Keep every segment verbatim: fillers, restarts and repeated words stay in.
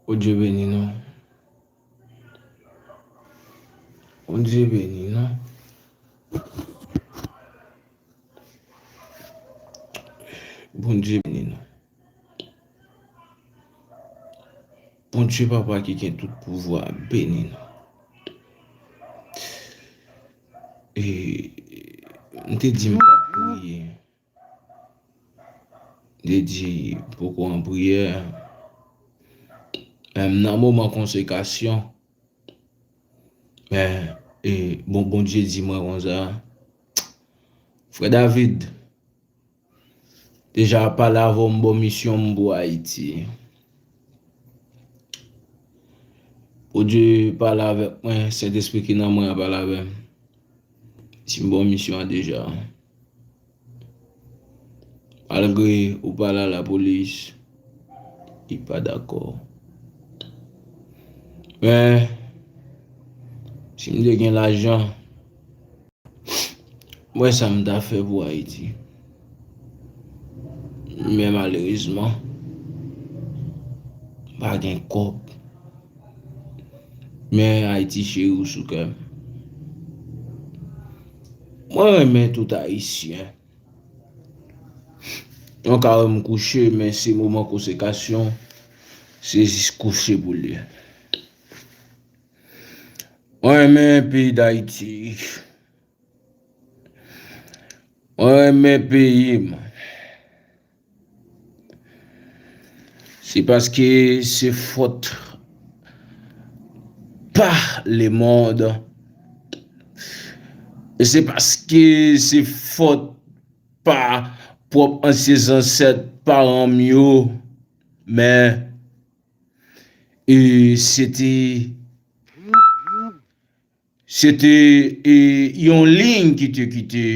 Bondye beni nou. Bondye beni nou. Bondye beni nou. Bondye papa ki gen tout pouvwa beni nou. E m te di m p ap priye. M te di poko an priyè. Men m nan moman konsekrasyon. Men, e, bon, Bondye di mwen konsa, Frè David, deja pale avè w, m ba w misyon m pou Ayiti. Bondye pale avèk mwen, Sentespri ki nan mwen an pale avè m. Si m ba w misyon an deja. Malgre ou pale a lapolis, li pa dakò. Men, si m te gen lajan, m wè sa m ta fè pou Ayiti. Men malerezman, m pa gen kòb. Men Ayiti cheri ou sou kè m. Mwen renmen tout Ayisyen. Yon ka wè m kouche, men se moman konsekrasyon, se jis kouche pou l ye. Mwen renmen peyi Dayiti. Mwen renmen peyi m. Se paske se fòt pa lemonn. E se paske se fòt pa pwòp ansyen zansèt paran m yo. Men, e, se te, se te, e, yon liy ki te kite.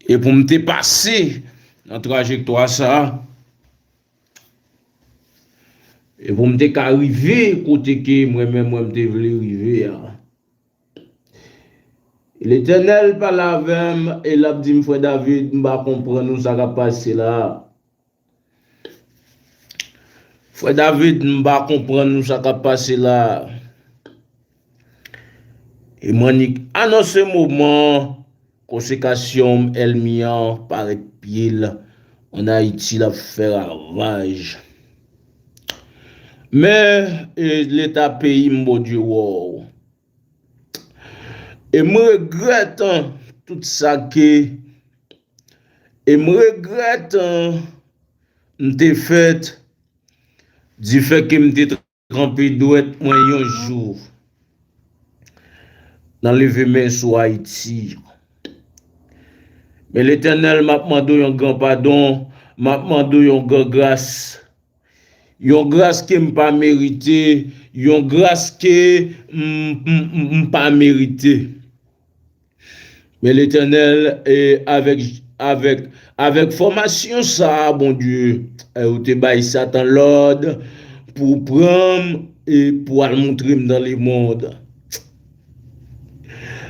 E pou m te pase nan trajektwa sa a, e pou m te ka rive kote ke mwen menm, mwen, m te vle rive a. Letènèl pale avè m, e l ap di m, Frè David, m pa konprann ou sa k ap pase la a. Frè David, m pa konprann nou sa k ap pase la. E m annik anonse moman konsekrasyon m, ènmi an parèt pye l ann Ayiti, l ap fè ravaj. Men, e, leta peyi m, Bondye wè w. E m regrèt, an, tout sa ke E m regrèt, an, m te fèt, difè ke m te tranpe dwèt mwen yon jou nan leve men sou Ayiti. Men Letènèl, m ap mande w yon gran padon, m ap mande w yon gran gras. Yon gras ke m pa merite, yon gras ke m, m, m, m pa merite. Men Letènèl, e, avèk, avèk, avèk fòmasyon sa a, Bondye, e, ou te bay Satan lòd pou pran m e pou al montre m nan lemonn.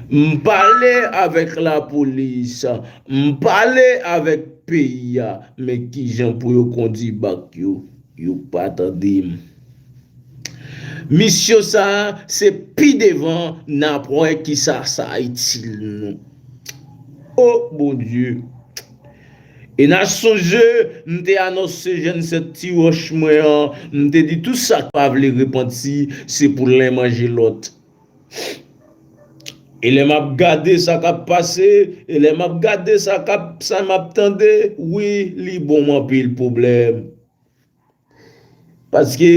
M pale avèk lapolis, m pale avèk peyi a, men kijan pou yo kondi bak yo, yo pa tande m. Misyon sa a, se pi devan n ap wè kisa sa itil nou. O Bondye! E n a sonje, m te anonse jèn sèt ti wòch mwen an, m te di tout sa k pa vle repanti, se pou len manje lòt. E lè m ap gade sa k ap pase, e lè m ap gade sa k ap, sa m ap tande, wi, li bon m anpil pwoblèm. Paske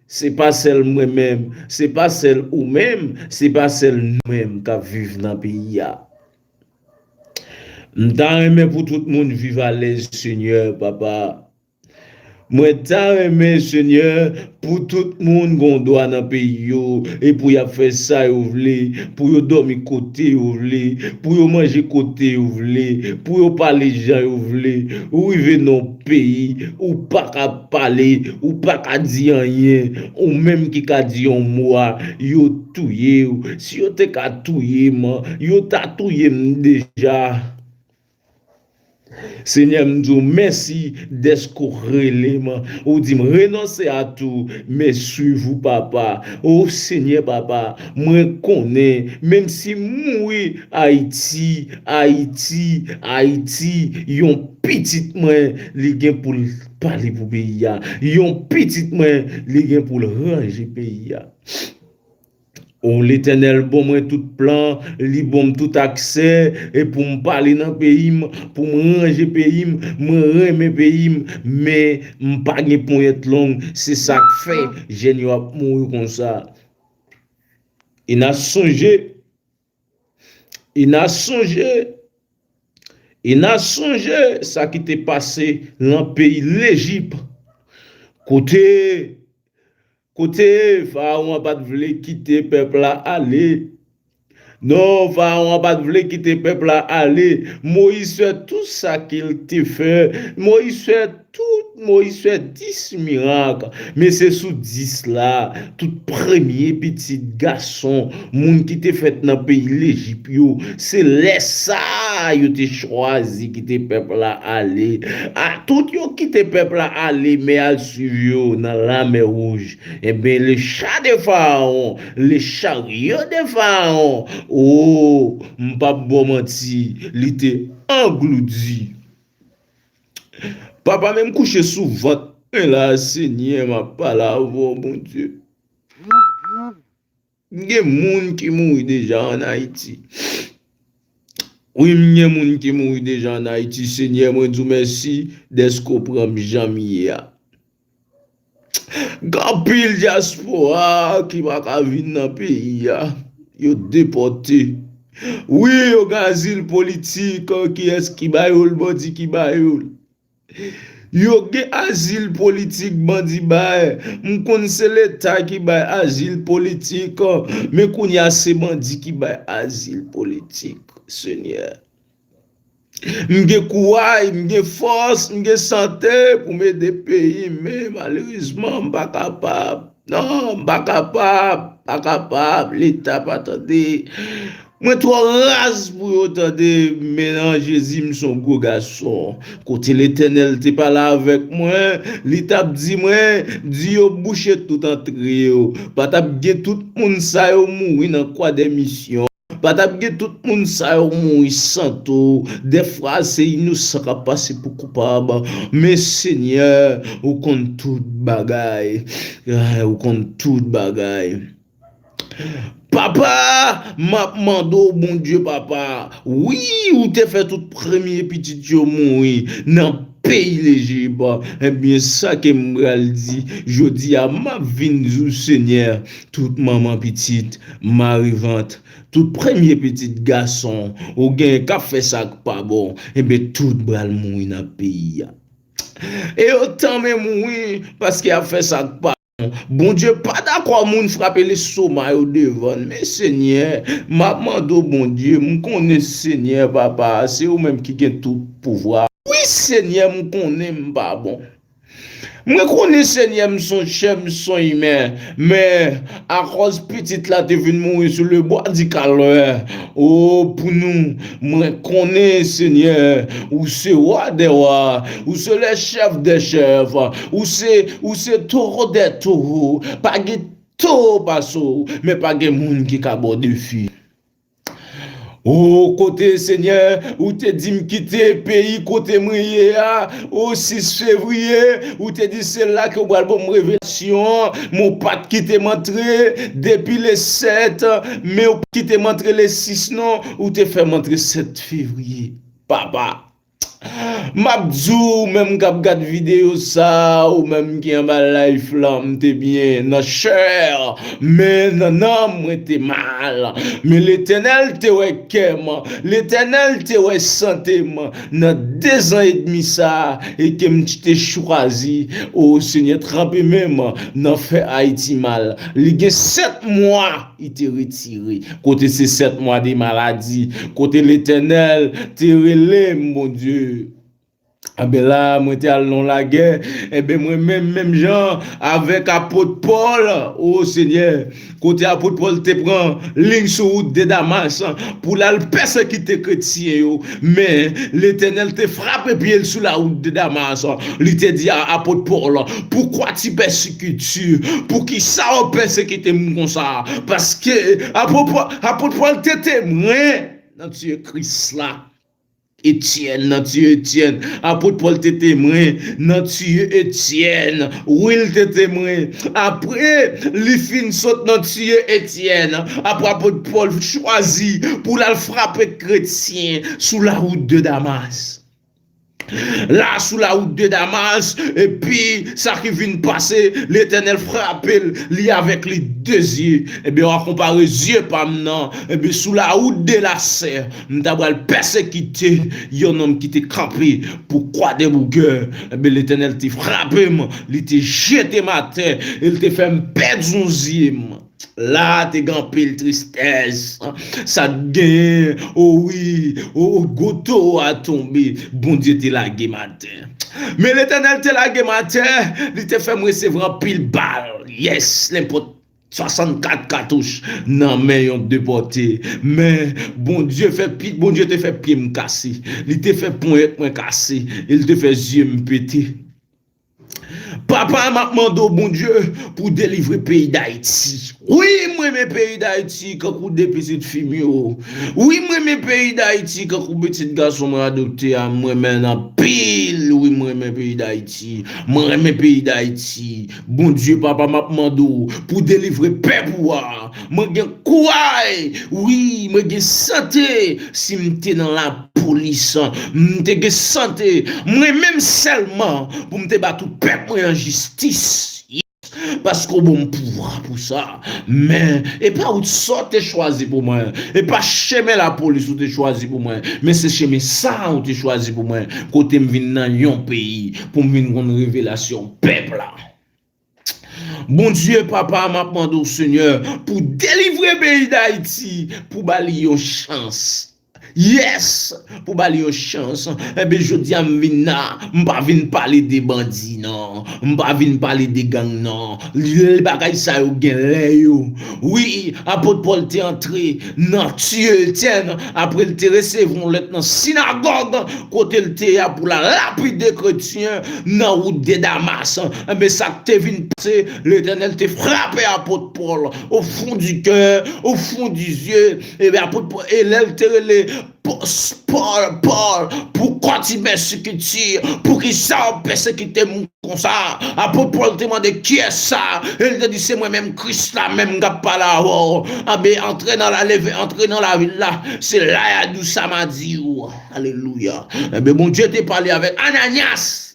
se pa sèl mwen menm, se pa sèl ou menm, se pa sèl nou menm k ap viv nan peyi a. M ta renmen pou tout moun viv alèz, Senyè, Papa. Mwen ta renmen, Senyè, pou tout moun gon dwa nan peyi yo, e pou y ap fè sa yo vle, pou yo dòmi kote yo vle, pou yo manje kote yo vle, pou yo pale jan yo vle. Ou rive nan yon peyi, ou pa ka pale, ou pa ka di anyen, ou menm ki ka di yon mo a, yo touye w. Si yo te ka touye m, yo ta touye m deja. Senyè, m di w mèsi dèske w rele m. Ou di m renonse a tou, men swiv ou, papa. O Senyè, papa, mwen konnen, menm si m mouri, Ayiti, Ayiti, Ayiti, yon pitit mwen, li gen pou l pale pou peyi a. Yon pitit mwen, li gen pou l ranje peyi a. O Letènèl, ban mwen tout plan, li ban m tout aksè, e pou m pale nan peyi m, pou m ranje peyi m, mwen renmen peyi m, men m pa gen ponyèt long, se sa k fè jèn yo ap mouri konsa. E n a sonje, e n a sonje, e n a sonje sa ki te pase nan peyi Lejip, kote Kote Farawon an pa t vle kite pèp la ale. Non, Farawon an pa t vle kite pèp la ale. Moyiz fè tout sa ke l te fè. Moyiz fè tout, Moyiz fè dis mirak. Men se sou dis la, tout premye pitit gason, moun ki te fèt nan peyi Lejip yo, se lè sa a yo te chwazi kite pèp la ale. A, tout yo kite pèp la ale, men al swiv yo nan Lamè Wouj. Ebyen, le cha de Farawon, le charyo de Farawon, o, m p ap ba w manti, li te angloudi. Papa, men m kouche sou vant mwen la, Senyè, m ap pale avè w, Bondye. M gen moun ki mouri deja ann Ayiti. Wi, m gen moun ki mouri deja ann Ayiti. Senyè, mwen di w mèsi dèske w pran m jan m ye a. Gen anpil dyaspora ki pa ka vin nan peyi a. Yo depòte. Wi, yo gen azil politik. Kiyès ki ba yo l? Bandi ki ba yo l. Yo gen azil politik, bandi bay. M konn se Leta ki bay azil politik, men kounye a se bandi ki bay azil politik, Senyè. M gen kouray, m gen fòs, m gen sante pou m ede peyi m, men malerezman, m pa kapab. Non, m pa kapab, pa kapab, Leta pa tande. Mwen twò raz pou yo tande, men nan Jezi, m se yon gwo gason. Kote Letènèl te pale avèk mwen, li t ap di mwen, di yo bouche tout antre yo. Pa t ap gen tout moun sa yo mouri nan kwa dè misyon. Pa t ap gen tout moun sa yo mouri san tou. Dèfwa, se inosan k ap pase pou koupab. Men, Senyè, ou konn tout bagay. Ay, ou konn tout bagay. Papa, m ap mande w, Bondye, papa. Wi, ou te fè tout premye pitit yo mouri nan peyi Lejip. Ebyen, sa ke m pral di, jodi a, m ap vin di w, Senyè, tout manman pitit, mari vant, tout premye pitit gason, ou genyen k ap fè sa k pa bon, ebyen, tout pral mouri nan peyi a. E yo tanmen mouri paske y ap fè sa k pa bon. Bondye pa dakò moun frape lestoma yo devan l. Men, Senyè, m ap mande w, Bondye, m konnen, Senyè, papa, se ou menm ki gen tout pouvwa. Wi, Senyè, m konnen m pa bon. Mwen konnen, Senyè, m se yon chè, m se yon imen, men akòz pitit la te vin mouri sou le bwa di kalvè, o, pou nou, mwen konnen, Senyè, ou se wa dè wa, ou se le chèf dè chèf, ou se, ou se towo dè towo, pa gen towo pase w, men pa gen moun ki ka ba w defi. O, kote, Senyè, ou te di m kite peyi kote mwen ye a, o sis fevriye, ou te di se la ke w pral ban m revelasyon, men w pa t kite m antre depi le sèt, men w pa t kite m antre le sis non, ou te fè m antre sèt fevriye. Papa, M ap di w, ou menm k ap gad videyo sa a, ou menm ki anba live la, m te byen nan chè, men nan nanm mwen te mal. Men Letènèl te wè kè m, Letènèl te wè sante m nan dezan edmi sa a, e ke m te chwazi, o Senyè, tranpe men m nan fè Ayiti mal. Li gen sèt mwa, li te retire. Kote se sèt mwa de maladi, kote Letènèl te rele m, Bondye. Enben la, mwen te al nan lagè. Enben, mwen menm, menm jan avèk apot Pòl, o Senyè, kote apot Pòl te pran liy sou wout de Damas pou l al pèsekite kretyen yo. Men, Letènèl te frape pye l sou la wout de Damas. Li te di a apot Pòl, "Pourquoi tu persécutes? Poukisa w pèsekite m konsa?" Paske apot Pòl, apot Pòl te temwen nan tiye Kris la. Etyèn, nan tiye Etyèn. Apot Pòl te temwen nan tiye Etyèn. Wi, l te temwen. Apre, li fin sot nan tiye Etyèn. Apre, apot Pòl chwazi pou l al frape kretyen sou la wout de Damas. La, sou la wout de Damas, epi sa ki vin pase, Letènèl frape l, li avèk li de zye. Ebyen, w a konpare zye pa m nan, ebyen, sou la wout de lasè, m ta pral pèsekite yon nonm ki te kanpe pou Kwa de Bougè. Ebyen, Letènèl te frape m, li te jete m atè, e l te fè m pèdi yon zye m. La te gen anpil tristès. Sa t genyen, o wi, o, o, gwo towo a tonbe. Bondye te lage m atè. Men Letènèl te lage m atè, li te fè m resevwa anpil bal. Yes, nenpòt swasannkat katouch nan men yon depòte. Men Bondye fè pi, Bondye te fè pye m kase. Li te fè ponyèt mwen kase. E li te fè zye m pete. Papa, m ap mande w, Bondye, pou w delivre peyi Dayiti. Wi, m renmen peyi Dayiti, kankou de pitit fi m yo. Wi, m renmen peyi Dayiti, kankou pitit gason mwen adopte a, m renmen l anpil. Wi, m renmen peyi Dayiti. M renmen peyi Dayiti. Bondye, papa, m ap mande w pou w delivre pèp ou a. Mwen gen kouray. Wi, mwen gen sante. Si m te nan lapolis, m te gen sante. Mwen menm sèlman pou m te ba tout pèp mwen an jistis. Yes. Paske w ban m pouvwa pou sa. Men, e pa wout sa w te chwazi pou mwen. E pa chemen lapolis ou te chwazi pou mwen. Men se chemen sa a ou te chwazi pou mwen. Kote m vin nan yon peyi pou m vin konn revelasyon pèp la. Bondye, papa, m ap mande w, Senyè, pou delivre peyi Dayiti, pou ba li yon chans. Yes, pou ba li yon chans. Enben, jodi a, m vin la, m pa vin pale de bandi, non. M pa vin pale de gang, non. Lè bagay sa yo gen lè yo. Wi, apot Pòl te antre nan tiye Etyèn, apre l te resevwa yon lèt nan sinagòg, kote l te a pou l al lapide kretyen nan wout de Damas. Enben, sa k te vin pase, Letènèl te frape apot Pòl, au fond du cœur, au fond du yeux. Ebyen, apot Pòl, e lè l te rele, Pòl, Pòl, Pòl, pourquoi tu persécutes? Poukisa w pèsekite m konsa? Apot Pòl te mande, "Kiyès sa?" E l te di, "Se mwen menm, Kris la menm k ap pale avè w. Anben, antre nan la, leve, antre nan lavil la. Se la y a di w sa m a di w." Alelouya. Enben, Bondye te pale avèk Ananyas.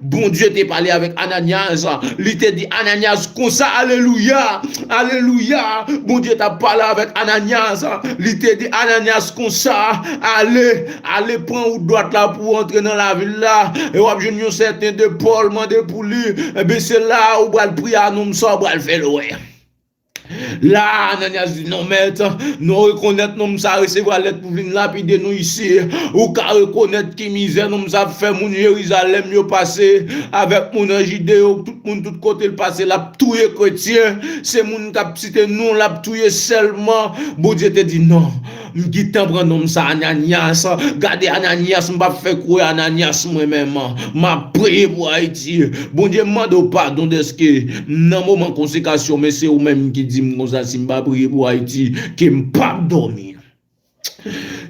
Bondye te pale avèk Ananyas. Li te di Ananyas konsa, alelouya, alelouya. Bondye t ap pale avèk Ananyas. Li te di Ananyas konsa, "Ale, ale pran wout dwat la pou w antre nan lavil la. E w ap jwenn yon sèten de Pòl, mande pou li. Enben, se la a ou pral priye a nonm sa, ou pral fè l wè." La, Ananyas di, "Non, mèt, nou rekonèt nonm sa a resevwa lèt pou vin lapide nou isi. Ou ka rekonèt ki mizè nonm sa a ap fè moun Jerizalèm yo pase, avèk moun an Jide yo, tout moun, tout kote l pase, l ap touye kretyen. Se moun k ap site non l ap touye sèlman." Bondye te di, "Non, m gentan pran nonm sa, Ananyas. Gade Ananyas, m p ap fè kouwè Ananyas mwen menm. M ap priye pou Ayiti." Bondye, m mande w padon dèske nan moman konsekrasyon, men se ou menm ki di m konsa, si m pa priye pou Ayiti, ke m p ap dòmi.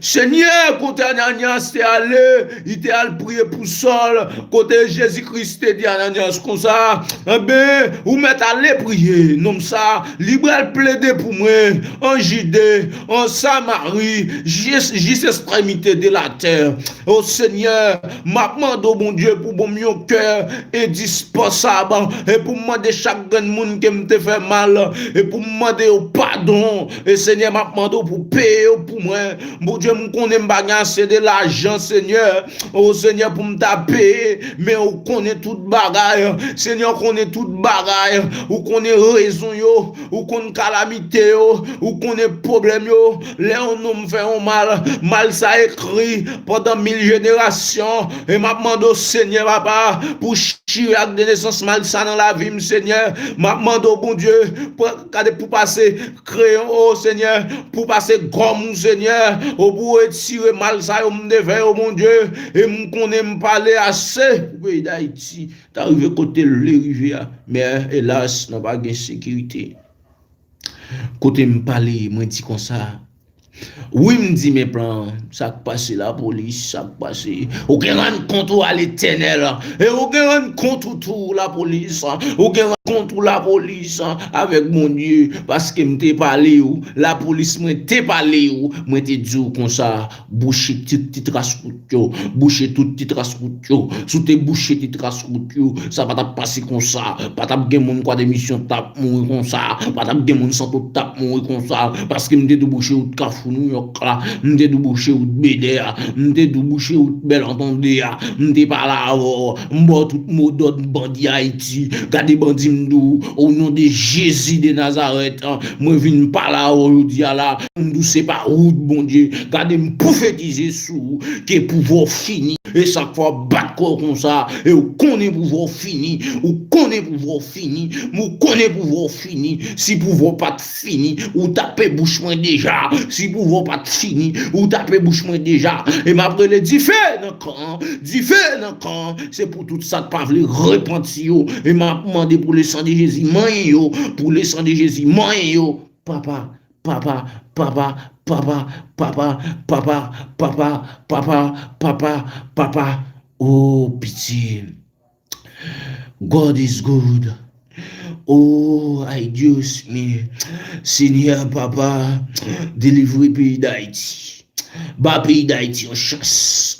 Senyè, kote Ananyas te ale, li te al priye pou Sòl, kote Jezi Kris te di Ananyas konsa, "Enben, ou mèt ale priye nonm sa, li pral plede pou mwen, an Jide, an Samari, jis, jis ekstremite de latè." O Senyè, m ap mande w, Bondye, pou ban m yon kè endispansab, e pou m mande chak grenn moun ke m te fè mal, e pou m mande yo padon. E Senyè, m ap mande w pou peye yo pou mwen, Bondye, m konnen m pa gen ase de lajan, Senyè. O Senyè, pou m ta peye, men ou konnen tout bagay. Senyè, ou konnen tout bagay. Ou konnen rezon yo. Ou konn kalamite yo. Ou konnen pwoblèm yo. Lè yon nonm fè yon mal, mal sa ekri pandan mil jenerasyon. E m ap mande w, Senyè, papa, pou chire ak de nesans mal sa nan lavi m, Senyè. M ap mande w, Bondye, pou, gade, pou pase kreyon, o Senyè, pou pase gòm ou, Senyè, o pou retire mal sa yo m te fè yo, Bondye, e m konnen m pale ase pou peyi Dayiti ta rive kote l vle rive a. Men, elas, nou pa gen sekirite. Kote m pale, mwen di konsa, wi, m di men plan, sa k pase lapolis, sa k pase. Ou gen rann kont ou a Letènèl, e ou gen rann kont ou tou lapolis, ou gen rann kont ou lapolis avèk Bondye, paske m te pale ou, lapolis mwen te pale ou, mwen te di w konsa, bouche tout ti tras wout yo, bouche tout ti tras wout yo. Si w te bouche ti tras wout yo, sa pa t ap pase konsa, pa t ap gen moun kwa demisyon t ap mouri konsa, pa t ap gen moun santo t ap mouri konsa, paske m te debouche wout Kafou Nouyòk la, m te debouche wout Bedè a, m te debouche wout Bèl Antande a, m te pale avè w, m ba w tout modòd bandi Ayiti, gade bandi m di w, o non de Jezi de Nazarèt, mwen vin pale avè w jodi a la, m di w se pa wout Bondye, gade m pwofetize sou ou, ke pouvwa w fini, e sa k fè w ap bat kò w konsa, e ou konnen pouvwa w fini, ou konnen pouvwa w fini, ou konnen pouvwa w fini. Si pouvwa w pa t fini, ou tape bouch mwen deja. Si pouvwa w pa t fini, ou tape bouch mwen deja. E m ap rele dife nan kan an, dife nan kan an. Se pou tout sa k pa vle repanti yo. E m ap mande pou le san de Jezi manyen yo, pou le san de Jezi manyen yo. Papa, papa, papa, papa, papa, papa, papa, papa, papa, papa, papa. Oh, pitié. God is good. Oh, ay Dios mío. Senyè, papa, delivre peyi Dayiti. Ba peyi Dayiti yon chans.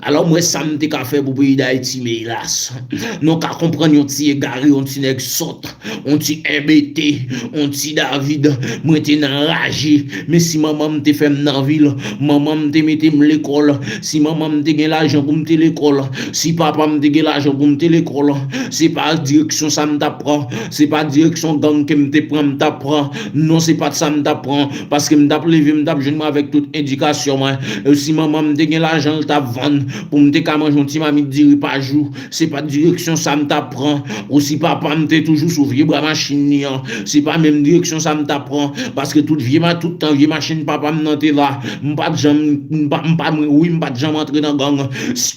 Alò, m wè sa m te ka fè pou peyi Dayiti, men elas. Nou ka konprann yon ti egare, yon ti nèg sòt, yon ti enbete, yon ti David. Mwen te nan raje, men si manman m te fè m nan vil, manman m te mete m lekòl, si manman m te gen lajan pou m te lekòl, si papa m te gen lajan pou m te lekòl, se pa direksyon sa m t ap pran, se pa direksyon gang ke m te pran m t ap pran. Non, se pa t sa m t ap pran, paske m t ap leve, m t ap jwenn mwen avèk tout endikasyon mwen. E si manman m te gen lajan, l t ap vann pou m te ka manje yon ti mamit diri pa jou. Se pa t direksyon sa m t ap pran. Ou si papa m te toujou sou vye bra machin li an, se pa menm direksyon sa m t ap pran. Paske tout vye ma-, tout tan vye machin papa m nan te la, m pa t janm, m pa, m pa, mwen, wi, m pa t janm antre nan gang.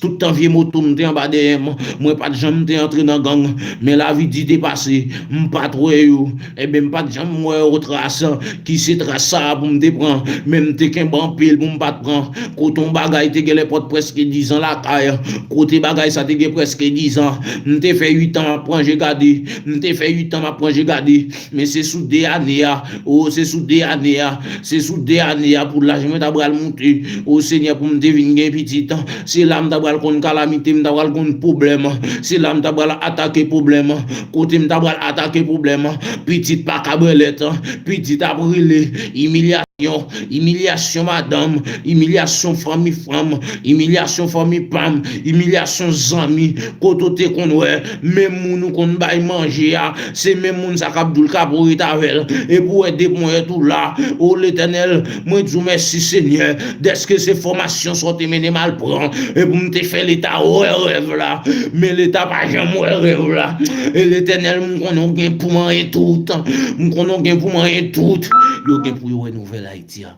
Tout tan vye moto m te anba dèyè m, mwen pa t janm te antre nan gang. Men lavi di te pase, m pa t wè yo. Enben, m pa t janm wè yo tras. Ki se tras sa a pou m te pran. Men m te kenbe anpil pou m pa t pran. Kote yon bagay te gen lè pot prèske dizan lakay. Kote bagay sa te gen prèske dizan. M te fè uit an m ap pran je gade. M te fè uit an m ap pran je gade. Men se sou de ane a. O, se sou de ane a. Se sou de ane a pou laj mwen ta pral moute. O Senyè, pou m te vin gen pitit. Se la m ta pral konn kalamite, m ta pral konn pwoblèm. Se la m ta pral atake pwoblèm. Kote m ta pral atake pwoblèm. Pitit pa ka bwè lèt. Pitit ap rele. Imilyasyon. Imilyasyon madanm. Imilyasyon fanmi fanm. Imilyasyon fanmi pa m. Imilyasyon zanmi. Kote w te konn wè menm moun ou konn bay manje a, se menm moun sa k ap di w l ka pou ret avè l. Epi w wè de ponyèt ou la. O Letènèl, mwen di w mèsi, Senyè, dèske se fòmasyon sa w te mennen m al pran. Epi m te fè Leta wè rèv la. Men Leta pa janm wè rèv la. E Letènèl, m konnen w gen pou manyen tout. M konnen w gen pou manyen tout. Yo gen pou yo wè nouvèl Ayiti a.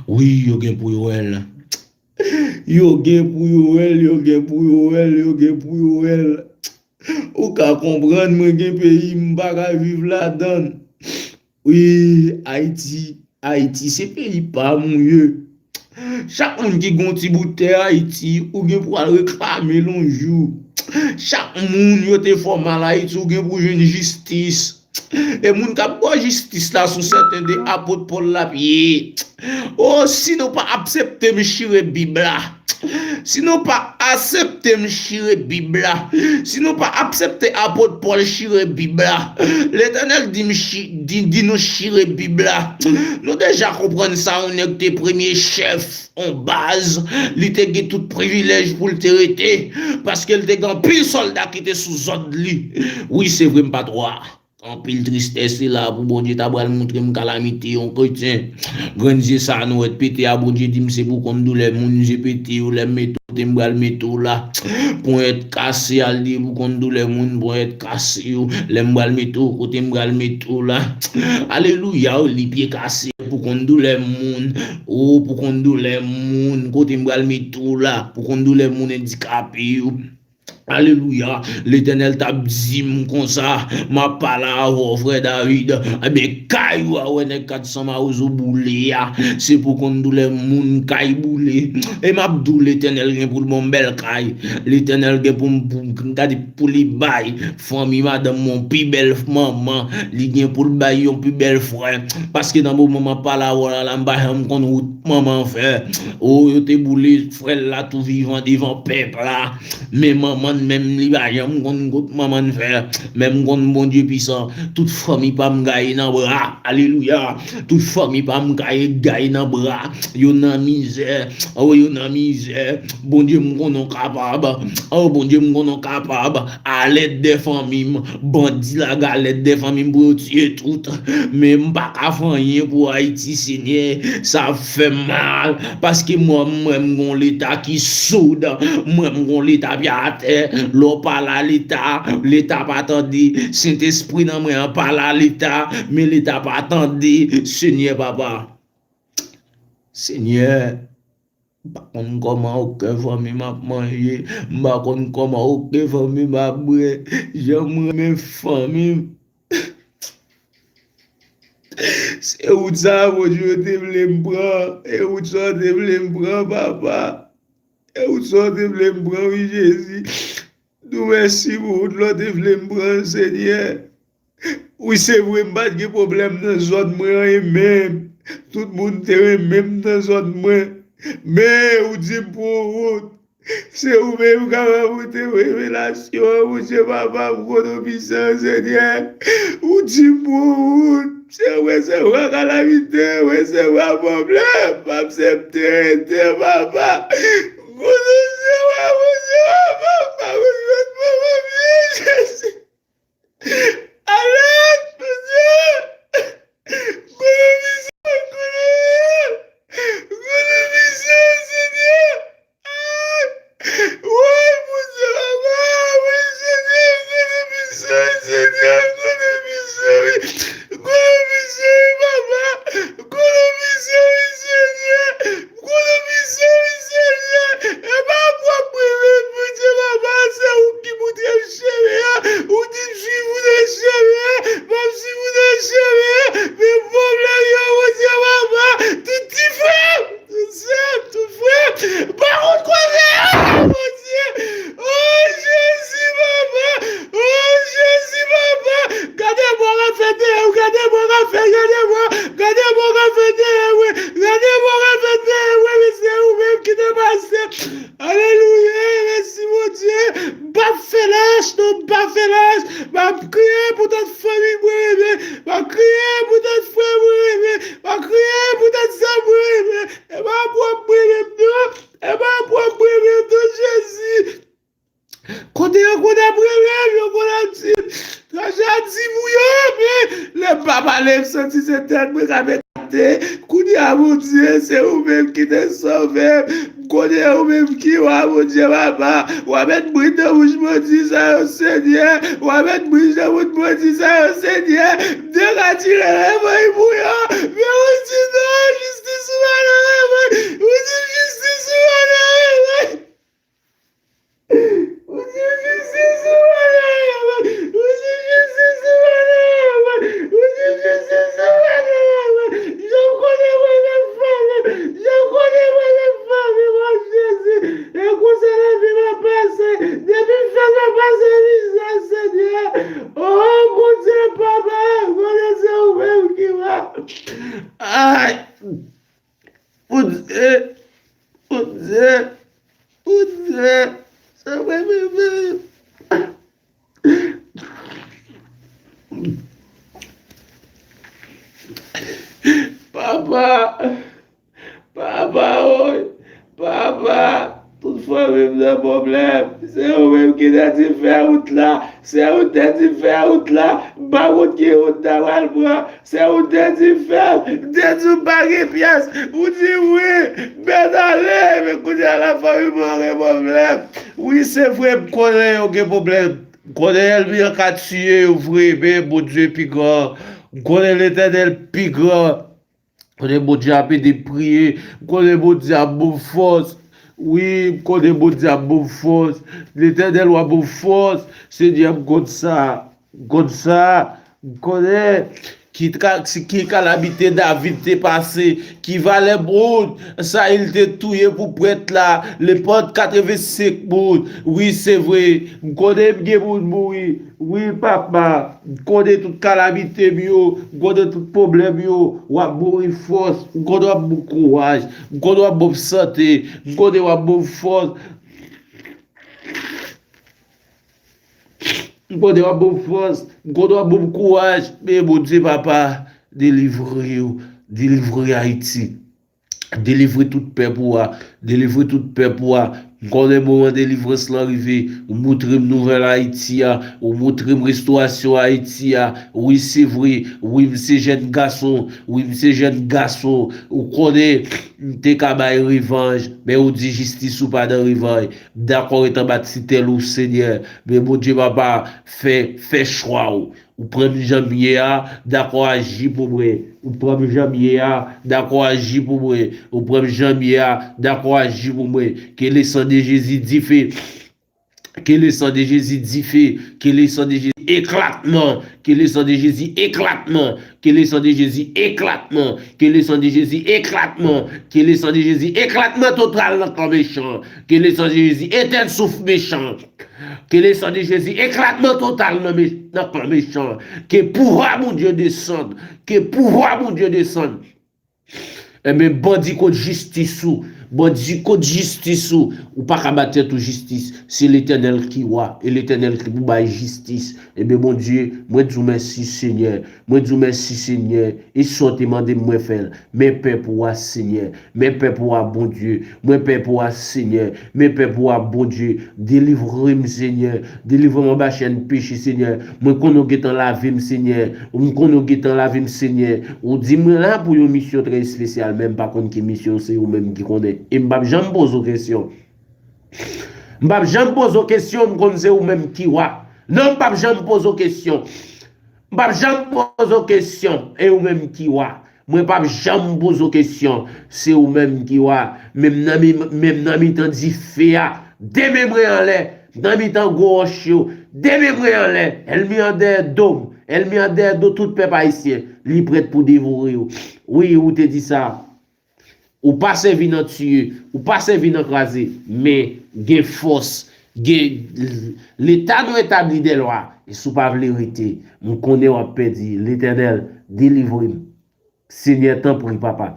Wi, yo gen pou yo wè l. Yo gen pou yo wè l, yo gen pou yo wè l, yo gen pou yo wè l. Ou ka konprann mwen gen peyi m pa ka viv ladan l. Wi, Ayiti, Ayiti se peyi pa m ou ye. Chak moun ki gen yon ti bout tè Ayiti, ou gen pou al reklame l yon jou. Chak moun yo te fè w mal Ayiti, ou gen pou jwenn jistis. E moun k ap ba w jistis la, se yon sèten de apot Pòl l ap ye. O, si nou pa aksepte m chire Bib la, Si nou pa aksepte m chire Bib la, si nou pa aksepte apot Pòl chire Bib la, Letènèl di m chi- di, di nou chire Bib la, nou deja konprann sa, yon nèg te premye chèf, yon baz, li te gen tout privilèj pou l te rete, paske l te gen anpil sòlda ki te sou zòd li. Wi, se vre, m pa t wa. Anpil tristès li la pou Bondye ta pral montre m kalamite yon kretyen. Grenn zye sa a nou wè t pete a, Bondye di m se pou konn doulè moun, zye pete yo, lè m mete w kote m pral mete w la. Ponyèt kase a, l di pou konn doulè moun, ponyèt kase yo, lè m pral mete w kote m pral mete w la. Alelouya, li pye kase pou konn doulè moun, o pou konn doulè moun, kote m pral mete w la, pou konn doulè moun andikape yo. Alelouya. Letènèl t ap di m konsa, m ap pale avè w, frè David. Ebyen, kay ou a wè nèg kat san mawozo boule a, se pou konn doulè moun kay boule. E m ap di w, Letènèl gen pou l ban m bèl kay. Letènèl gen pou m, pou, m ta di pou li bay fanmi madanm mwen yon pi bèl manman. Li gen pou l bay yon pi bèl frè. Paske nan moman m ap pale avè w la, la, m pa janm konn wout manman fè. O, yo te boule frè l la tou vivan devan pèp la. Men manman l menm, li pa janm konn kot manman l fè. Men m konn Bondye pwisan. Tout fanmi pa m gaye nan bra. Alelouya. Tout fanmi pa m gaye, gaye nan bra. Yo nan mizè. O, yo nan mizè. Bondye, m konnen w kapab. O, Bondye, m konnen w kapab. Alèt dè fanmi m. Bandi lage alèt dè fanmi m pou yo tiye tout. Men m pa ka fè anyen pou Ayiti, Senyè. Sa ap fè m mal. Paske mwen, m wè m gon Leta ki soud. M wè m gon Leta pye atè. Lè w pale a Leta, Leta pa tande. Sentespri nan mwen an pale a Leta, men Leta pa tande. Senyè, papa. Senyè, m pa konn kòman okenn fanmi m ap manje. M pa konn kòman okenn fanmi m ap bwè. Jan m renmen fanmi m. Se wout sa a, Bondye, w te vle m pran. E wout sa w te vle m pran, papa. E wout sa w te vle m pran, wi, Jezi. Nou mèsi pou wout la w te vle m pran, Senyè. Wi, se vre, m pa t gen pwoblèm nan zòn mwen an, e menm tout moun te renmen m nan zòn mwen. Men, ou di m pou yon wout. Se ou menm k ap apote revelasyon an, Bondye papa, m konnen w pwisan, Senyè. Ou di m pou yon wout. Se ou resevwa kalamite, ou resevwa pwoblèm, m aksepte rete, papa. M konnen se ou, Bondye papa, m pa konn lòt manman m ye, Jezi. Alèt, Bondye! Ekonomize, ekonomize, ekonomize, Senyè! Ay! Woy, Bondye, papa! Wi, Senyè, ekonomize, Senyè, ekonomize, wi! Ekonomize, wi, papa! Ekonomize, wi, Senyè! Ekonomize, wi, Senyè! E pa pwòp mwen menm, Bondye, papa, se ou ki montre m chemen an. Ou di m swiv ou nan chemen an, m ap swiv ou nan chemen an. Men pwoblèm yo, Bondye, papa, tout ti frè m, tout sè m, tout frè m, pa konn kote yo ye, Bondye. O Jezi, papa! O Jezi, papa! Gade mò k ap fè deyò, gade mò k ap fè, gade mò, gade mò k ap fè deyò, wi. Gade mò k ap fè deyò, wi, men se ou menm ki te pase. Alelouya, mèsi, Bondye. M p ap fè lach, non, m p ap fè lach. M ap kriye pou tout fanmi mwen renmen. M ap kriye pou tout frè mwen renmen. M ap kriye pou tout sè mwen renmen. E pa pwòp mwen menm, non. E pa pwòp mwen menm, non, Jezi. Kote yo konn ap rele m, yo konn ap di m, Raja di pou yo, men lè m pa pale, m santi se tèt mwen k ap ekate. Kounye a, Bondye, se ou menm ki te sove m. M konnen ou menm ki wa, Bondye, papa. W a met bri nan bouch bandi sa yo, Senyè. W a met bri nan bouch bandi sa yo, Senyè. M te ka tire lèvèy pou yo, men ou di non, jistis ou pa nan lèvèy. Ou di jistis ou pa nan lèvèy. Ou di jistis ou pa nan lèvèy. Ou di jistis ou pa nan lèvèy. Ou di jistis ou pa nan lèvèy. Jan w konnen mwen menm fanmi m. Jan w konnen mwen menm fanmi m, o Jezi. E konsa lavi m ap pase. Depi m fèt m ap pase mizè, Senyè. O Bondye, papa, konnen se ou menm ki wa. Ay! Papa, papa, oy, papa, tout fanmi m nan pwoblèm. Se ou menm ki te di fè wout la. Se ou te di fè wout la. M pa konn ki wout ta pral pran. Se ou te di fè l. M te di w pa gen pyès. Ou di wi. Mèt ale. Men kounye a la fanmi m nan gen pwoblèm. Wi, se vre, m konnen yo gen pwoblèm. M konnen ènmi an ka tiye yo vre, men Bondye pi gran. M konnen Letènèl pi gran. M konnen Bondye ap ede m priye. M konnen Bondye ap ban m fòs. Wi, m konnen Bondye ap ban m fòs. Letènèl, w ap ban m fòs. Senyè, m konn sa. M konn sa. M konnen ki, tra- ki kalamite David te pase, ki valè moun Sayil te touye pou prèt la, nenpòt katrevensenk moun. Wi, se vre. M konnen m gen moun mouri. Wi, papa. M konnen tout kalamite m yo, m konnen tout pwoblèm yo, w ap ban m fòs, m konnen w ap ban m kouraj, m konnen w ap ban m sante, m konnen w ap ban m fòs. M konnen w ap ban m fòs, m konnen w ap ban m kouraj. Men Bondye papa, delivre yo, delivre Ayiti. Delivre tout pèp ou a. Delivre tout pèp ou a. M konnen moman delivrans lan rive. Ou montre m nouvèl Ayiti a. Ou montre m restorasyon Ayiti a. Wi, se vre. Wi, m se jèn gason. Wi, m se jèn gason. Ou konnen, m te ka bay revanj. Men ou di jistis ou pa nan revanj. M dakò ret anba titèl ou, Senyè. Men Bondye papa, fè, fè chwa w. Ou pran m jan m ye a, dakò aji pou mwen. Ou pran m jan m ye a, dakò aji pou mwen. Ou pran m jan m ye a, dakò aji pou mwen. Ke le san de Jezi dife. Ke le san de Jezi dife. Ke le san de Jezi eklatman. Ke le san de Jezi eklatman. Ke le san de Jezi eklatman. Ke le san de Jezi eklatman. Ke le san de Jezi eklatman total nan kan mechan. Ke le san de Jezi etèn souf mechan. Ke le san de Jezi eklatman total nan, me, nan kan mechan. Ke pouvwa Bondye desann. Ke pouvwa Bondye desann. Enben, bandi kot jistis ou. Bandi kot jistis ou. Ou pa ka ba tèt ou jistis. Se Letènèl ki wa. E Letènèl ki pou bay jistis. Enben, Bondye, mwen di w mèsi, Senyè. Mwen di w mèsi, Senyè. E sa w te mande m, mwen fè l. Men pèp ou a, Senyè. Men pèp ou a, Bondye. Men pèp ou a, Senyè. Men pèp ou a, Bondye. Delivre m, Senyè. Delivre m anba chèn peche, Senyè. Mwen konnen w gentan lave m, Senyè. Mwen konnen w gentan lave m, Senyè. Ou di mwen la pou yon misyon trè espesyal, men m pa konn ki misyon, se ou menm ki konnen. E m p ap janm poze w kesyon. M p ap janm poze w kesyon, m konn se ou menm ki wa. Non, m p ap janm poze w kesyon. M p ap janm poze w kesyon, e ou menm ki wa. Mwen p ap janm poze w kesyon, se ou menm ki wa. Men m nan mi, men m nan mitan dife a. De men mwen anlè, nan mitan gwo wòch yo. De men mwen anlè, ènmi an dèyè do m. Ènmi an dèyè do tout pèp ayisyen. Li prèt pou devore yo. Wi, ou te di sa. Ou pa sèvi nan tiye, ou pa sèvi nan kraze, men gen fòs, gen Leta nou etabli dè lwa. E si w pa vle rete, m konnen w ap pèdi. Letènèl, delivre m. Senyè, tanpri, papa,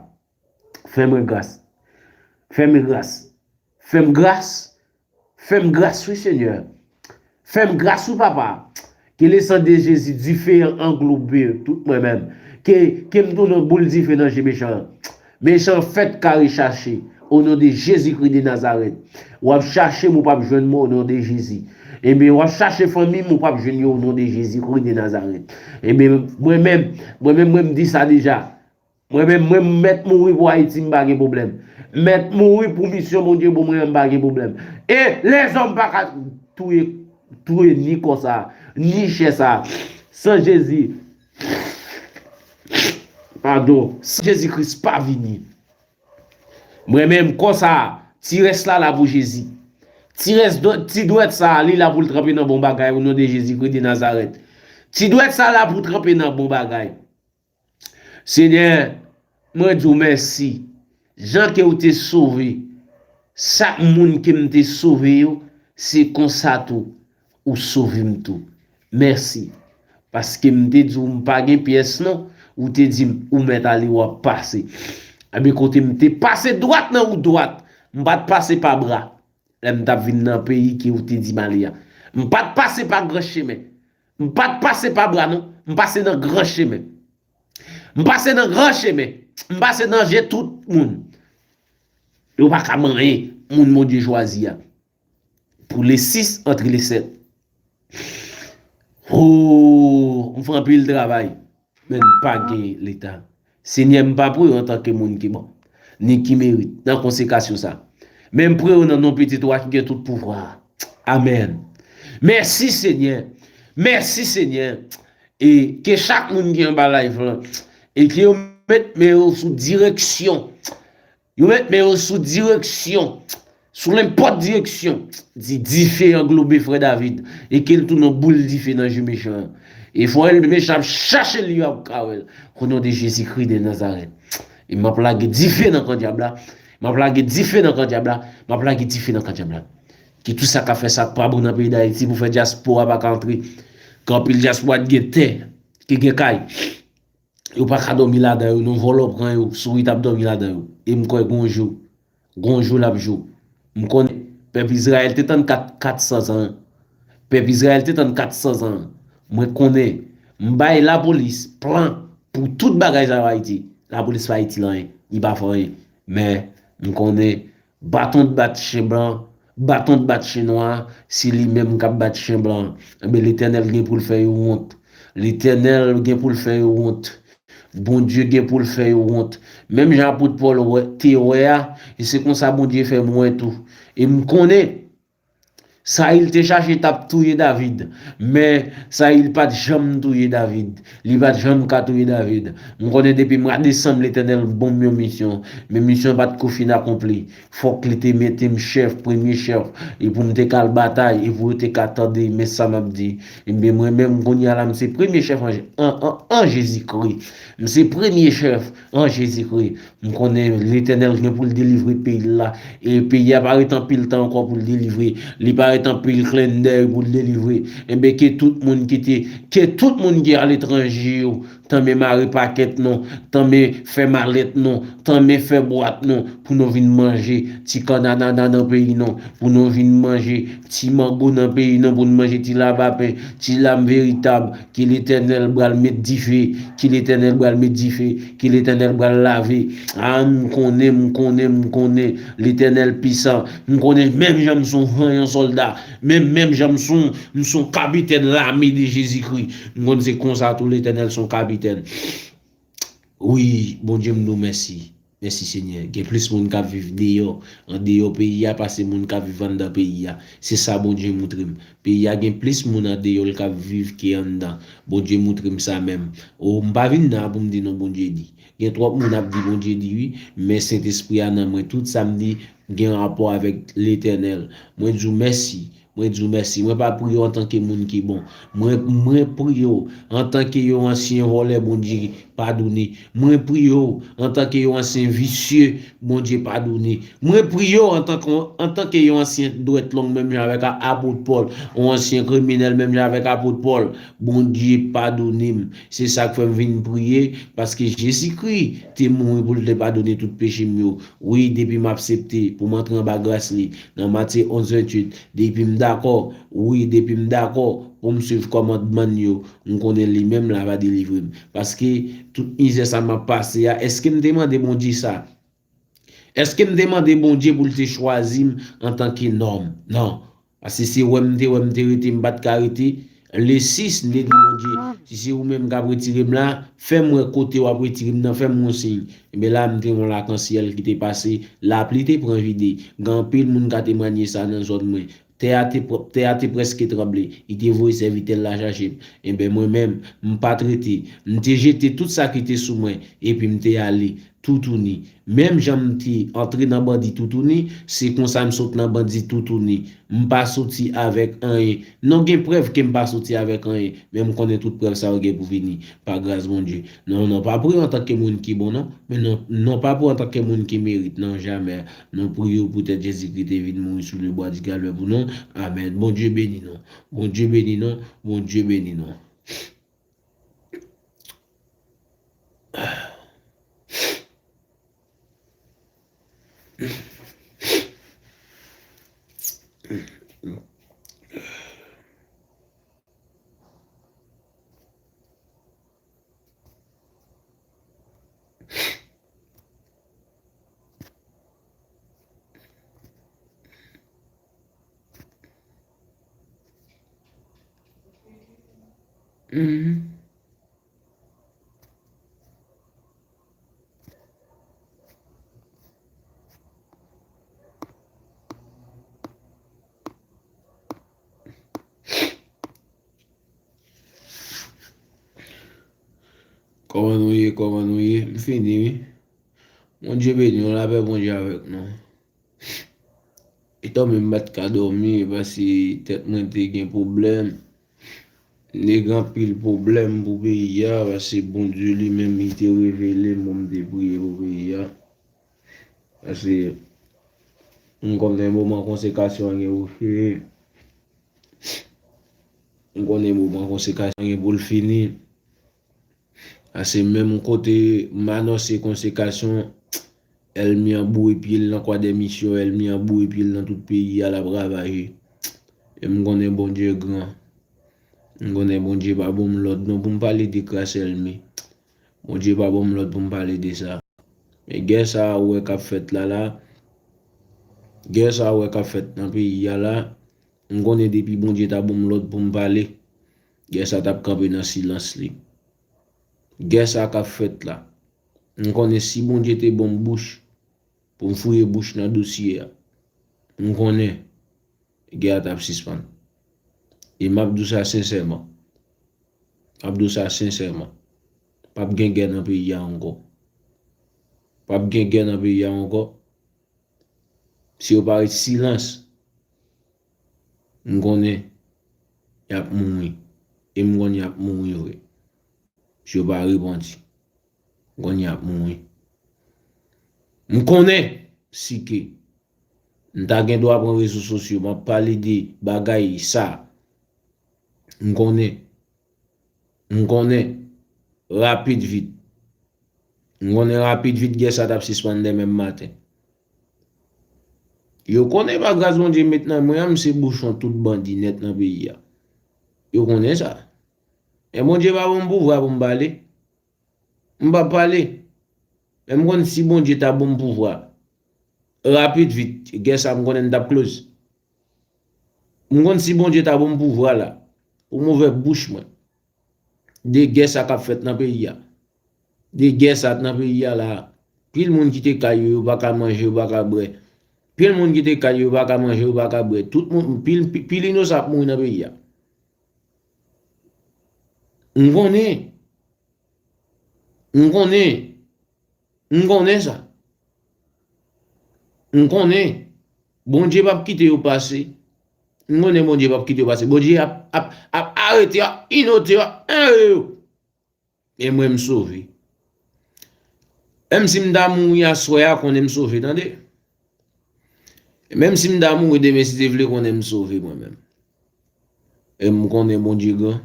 fè mwen gras. Fè mwen gras. Fè m gras. Fè m gras, wi, Senyè. Fè m gras, wi, papa. Ke le san de Jezi, dife an anglobe tout mwen menm. Ke, ke m tounen yon boul dife nan je mechan an. Mechan an fèt kare chache, o non de Jezikri de Nazarèt. W ap chache m, ou p ap jwenn mwen, o non de Jezi. Ebyen, w ap chache fanmi m, ou p ap jwenn yo, o non de Jezikri de Nazarèt. Ebyen, mwen menm, mwen menm, mwen m di sa deja. Mwen menm, mwen m mèt mouri pou Ayiti, m pa gen pwoblèm. M mèt mouri pou misyon Bondye ban mwen an, m pa gen pwoblèm. E lèzòm pa ka touye, touye ni kò sa, ni chè sa. San Jezi, padon, san Jezi Kris pa vini. Mwen menm, kò sa, ti rès la la pou Jezi. Ti rès, ti dwèt sa, li la pou l tranpe nan bon bagay, o non de Jezikri de Nazarèt. Ti dwèt sa la pou tranpe nan bon bagay. Senyè, mwen di w mèsi. Jan ke w te sove chak moun ke m te sove yo, se konsa tou ou sove m tou. Mèsi. Paske m te di w m pa gen pyès non, ou te di m ou mèt ale, w ap pase. Ebyen, kote m te pase dwat nan wout dwat, m pa t pase pa bra. Lè m t ap vin nan peyi ke ou te di m ale a. M pa t pase pa gran chemen. M pa t pase pa bra non. M pase nan gran chemen. M pase nan gran chemen. M pase nan je tout moun. Yo pa ka manyen moun Bondye chwazi a. Pou le sis antre le sèt. Oh, m fè anpil travay. Men m pa gen leta. Senyè, m pa pre w antanke moun ki bon, ni ki merit nan konsekrasyon sa. Men m pre w nan non pitit ou a ki gen tout pouvwa a. Amèn. Mèsi, Senyè. Mèsi, Senyè. E ke chak moun ki anba live lan, e ke yo met men yo sou direksyon. Yo met men yo sou direksyon. Sou nenpòt direksyon. Di dife anglobe frè David. E ke l tounen yon boul dife nan je mechan an. E fò l mechan ap chache l, yo ap ka wè l. O non de Jezikri de Nazarèt. E m ap lage dife nan kan dyab la. M ap lage dife nan kan dyab la. M ap lage dife nan kan dyab la. Ki tout sa k ap fè sa k pa bon nan peyi Dayiti pou fè dyaspora pa ka antre. Ke anpil dyaspora t gen tè, ki gen kay. Yo pa ka dòmi ladan yo, non, vòlò pran yo, sourit ap dòmi ladan yo. E m kwè gon jou, gon jou l ap jou. M konnen pèp Izrayèl te tann kat, kat san zan. Pèp Izrayèl te tann kat san zan. Mwen konnen, m bay lapolis plan pou tout bagay sa yo Ayiti. Lapolis pa itil anyen, li pa fè anyen. Men, m konnen, baton t bat chen blan, baton t bat chen nwa, se li menm k ap bat chen blan. Enben, Letènèl gen pou l fè yo wont. Letènèl gen pou l fè yo wont. Bondye gen pou l fè yo wont. Menm jan apot Pòl wè, te wè a, e se konsa Bondye fè m wè tou. E m konnen, Sayil te chache t ap touye David, men Sayil pa t janm touye David. Li pa t janm ka touye David. M konnen depi mwa desanm, Letènèl ban m yon misyon, men misyon an pa t ko fin akonpli. Fòk li te mete m chèf, premye chèf, e pou m te ka al batay, e pou yo te ka tande, men sa m ap di. Ebyen, mwen menm, kounye a la, m se premye chèf an, an, an, an Jezikri. M se premye chèf an Jezikri. M konnen Letènèl gen pou l delivre peyi l la. E peyi a pa ret anpil tan ankò pou l delivre. Li pa ret anpil klendèy pou l delivre. Enben, ke tout moun ki te, ke tout moun ki aletranje yo, tanmen mare pakèt nou, tanmen fè malèt nou, tanmen fè bwat nou, pou nou vin manje ti kannanana nan peyi nou, pou nou vin manje ti mango nan peyi nou, pou nou manje ti labapen, ti lam veritab, ke Letènèl pral met dife, ke Letènèl pral met dife, ke Letènèl pral lave. A, m konnen, m konnen, m konnen, Letènèl pisan. M konnen menm jan m se yon vanyan sòlda, menm, menm jan m se yon, m se yon kapitèn lame de Jezikri. M konn se konsa tou Letènèl se yon kapitèn. Wi, Bondye, m di w mèsi. Mèsi, Senyè. Gen plis moun k ap viv deyò, andeyò peyi a, pase moun k ap viv anndan peyi a. Se sa Bondye moutre m. Peyi a gen plis moun andeyò l k ap viv ke anndan. Bondye moutre m sa menm. O, m pa vin la pou m di non Bondye di. Gen twòp moun ap di Bondye di wi, men Sentespri a nan mwen. Tout sa m di gen rapò avèk Letènèl. Mwen di w mèsi. Mwen di w mèsi. Mwen pa priye w antanke moun ki bon. Mwen, mwen priye w antanke yon ansyen vòlè, Bondye, padone. Mwen priye w antanke yon ansyen visye, Bondye, padone. Mwen priye w antanke, antanke yon ansyen dwèt long, menm jan avèk a-, apot Pòl, yon ansyen kriminèl, menm jan avèk apot Pòl, Bondye, padone m. Se sa k fè m vin priye, paske Jezikri te mouri pou l te padone tout peche m yo. Wi, depi m aksepte pou m antre anba gras li, nan Matye onz venntuit, depi m dakò, wi, depi m dakò pou m suiv kòmandman l yo, m konnen li menm la va delivre m. Paske tout mizè sa m ap pase a, èske m te mande Bondye sa? Èske m te mande Bondye pou l te chwazi m antanke nonm? Non. Paske se wè m te wè m te rete, m pa t ka rete. Le sis, m te di Bondye, si se ou menm k ap retire m la, fè m wè kote w ap retire m nan, fè m yon siy. Ebyen la, m te wè yon lakansyèl ki te pase, lapli te pran vide. Gen anpil moun ka temwanye sa nan zòn mwen. Tè a te pwòp, tè a te prèske tranble. Li te voye sèvitè l la chache m. Ebyen mwen menm, m pa t rete. M te jete tout sa ki te sou mwen, epi m te ale. Toutouni. Menm jan m te antre nan bandi toutouni, se konsa m sot nan bandi toutouni. M pa soti avèk anyen. Non, gen prèv ke m pa soti avèk anyen, men m konnen tout prèv sa yo gen pou vini, pa gras Bondye. Non, non, pa priye antanke moun ki bon, non. Men non, non, pa priye antanke moun ki merit, non, jamè. Non, priye w poutèt Jezikri te vin mouri sou le bwa di Kalvè pou nou. Amèn. Bondye beni nou. Bondye beni nou. Bondye beni nou. Mhm. Kòman nou ye? Kòman nou ye? M fini, wi. Bondye beni w, lapè Bondye avèk nou. E tanmen m pa t ka dòmi, paske tèt mwen te gen pwoblèm. M te gen anpil pwoblèm pou peyi a, paske Bondye li menm, li te revele m pou m te priye pou peyi a. Paske m konnen moman konsekrasyon an gen pou fini. M konnen moman konsekrasyon an gen pou l fini. Paske menm kote m anonse konsekrasyon, ènmi an boure pye l nan Kwadèmisyon, ènmi an boure pye l nan tout peyi a, l ap ravaje. E m konnen Bondye gran. M konnen Bondye pa ban m lòd non pou m pale de kras ènmi. Bondye pa ban m lòd pou m pale de sa. Men gè sa a ou wè k ap fèt la la, gè sa a ou wè k ap fèt nan peyi a la, m konnen depi Bondye ta ban m lòd pou m pale, gè sa t ap kanpe nan silans li. Gè sa k ap fèt la, m konnen si Bondye te ban m bouch pou m fouye bouch nan dosye a, m konnen gè a t ap sispann. E m ap di w sa sensèman. M ap di w sa sensèman. P ap gen gè nan peyi a ankò. P ap gen gè nan peyi a ankò. Si yo pa ret silans, m konnen y ap mouri. E m konnen y ap mouri vre. Si yo pa repanti, m konnen y ap mouri. M konnen si ke m ta gen dwa pran rezo sosyo, m ap pale de bagay sa. M konnen, m konnen, rapid vit. M konnen rapid vit gè sa t ap sispann demen maten. Yo konnen pa gras Bondye met nan mwen an, m se bouchon tout bandi nèt nan peyi a. Yo konnen sa. Men Bondye pa ban m pouvwa pou m pale. M p ap pale. Men m konn si Bondye ta ban m pouvwa, rapid vit, gè sa m konnen m t ap close. M konn si Bondye ta ban m pouvwa la, pou m ouvè bouch mwen de gè sa k ap fèt nan peyi a. De gè sa nan peyi a la. Pil moun kite kay yo, yo pa ka manje, yo pa ka bwè. Pil moun kite kay yo, yo pa ka manje, yo pa ka bwè. Tout moun, pil, pi- pil inosan ap mouri nan peyi a. M konnen. M konnen. M konnen sa. M konnen. Bondye p ap kite yo pase. M konnen Bondye p ap kite yo pase. Bondye ap, ap, ap arete yo, ap inote yo, ap enreye yo. E mwen, m sove. Menm si m ta mouri aswè a, konnen m sove, tande. Menm si m ta mouri demen, si Dye vle, konnen m sove mwen menm. E m konnen Bondye gran.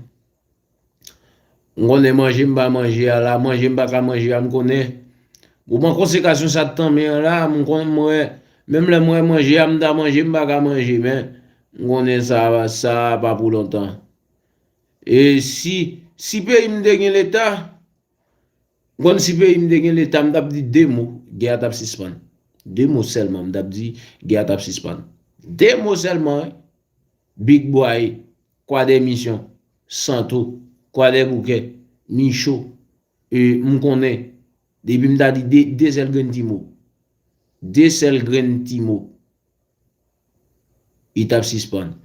M konnen manje m pa manje a la, manje m pa ka manje a, m konnen. Moman konsekrasyon sa t tanmen an la, m konnen mwen, menm lè mwen manje a, m ta manje, m pa ka manje, men m konnen sa, sa pa pou lontan. E si, si peyi m te gen leta, m konn si peyi m te gen leta, m t ap di de mo, gè a t ap sispann. De mo sèlman, m t ap di, gè a t ap sispann. De mo sèlman, wi. Big Boy, Kwadèmisyon, Santo, Kwadèboukè, Micho, e, m konnen, depi m ta di de, de sèl grenn ti mo, de sèl grenn ti mo, li t ap sispann.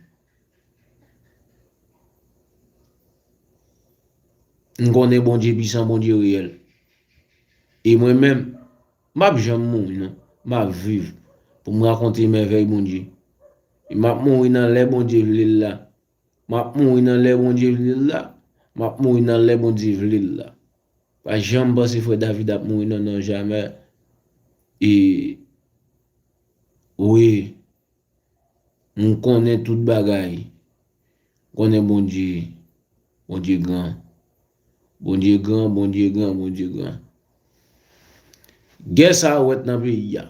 M konnen Bondye pisan, Bondye reyèl. E mwen menm, m ap janm mouri non. M ap viv pou m rakonte mèvèy Bondye. E m ap mouri nan lè Bondye vle l la. M ap mouri nan lè Bondye vle l la. M ap mouri nan lè Bondye vle l la. Pa janm panse frè David ap mouri non, non, jamè. E, wi, m konnen tout bagay. M konnen Bondye, Bondye gran. Bondye gran, Bondye gran, Bondye gran. Gè sa a ou wè t nan peyi a.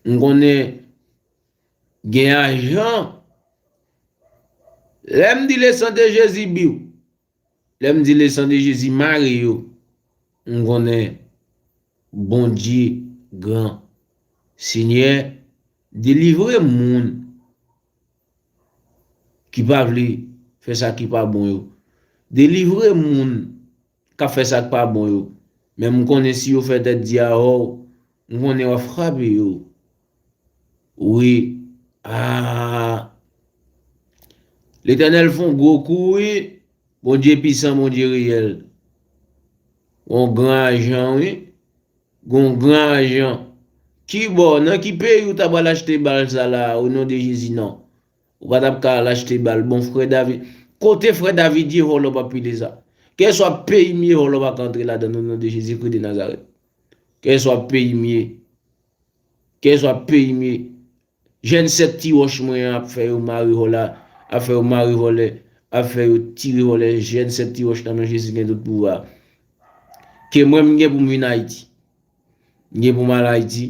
M konnen gen ajan. Lè m di le sang de Jésus biw, lè m di le sang de Jésus mare yo, m konnen Bondye gran. Senyè, delivre moun ki pa vle fè sa ki pa bon yo. Delivre moun k ap fè sa k pa bon yo. Men m konnen si yo fè tèt di a hò, m konnen w ap frape yo. Wi. Ah. Letènèl fè yon gwo kou, wi. Bondye pisan, Bondye reyèl. Yon gran ajan, wi. Yon gran ajan. Kibò, nan ki peyi w ta pral achte bal sa la, o non de Jezi, non? Ou pa t ap ka al achte bal. Bon, frè David, kote frè David ye, vòlò p ap pile sa. Kèlswa peyi m ye, vòlò pa ka antre ladan, o non de Jezikri de Nazarèt. Kèlswa peyi m ye. Kèlswa peyi m ye. Jèn sèt ti wòch mwen an ap fè yo mare vòlè, ap fè yo mare vòlè, ap fè yo tire vòlè. Jèn sèt ti wòch nan men Jezi gen tout pouvwa. Ke mwen m gen pou m vin Ayiti. M gen pou m al Ayiti.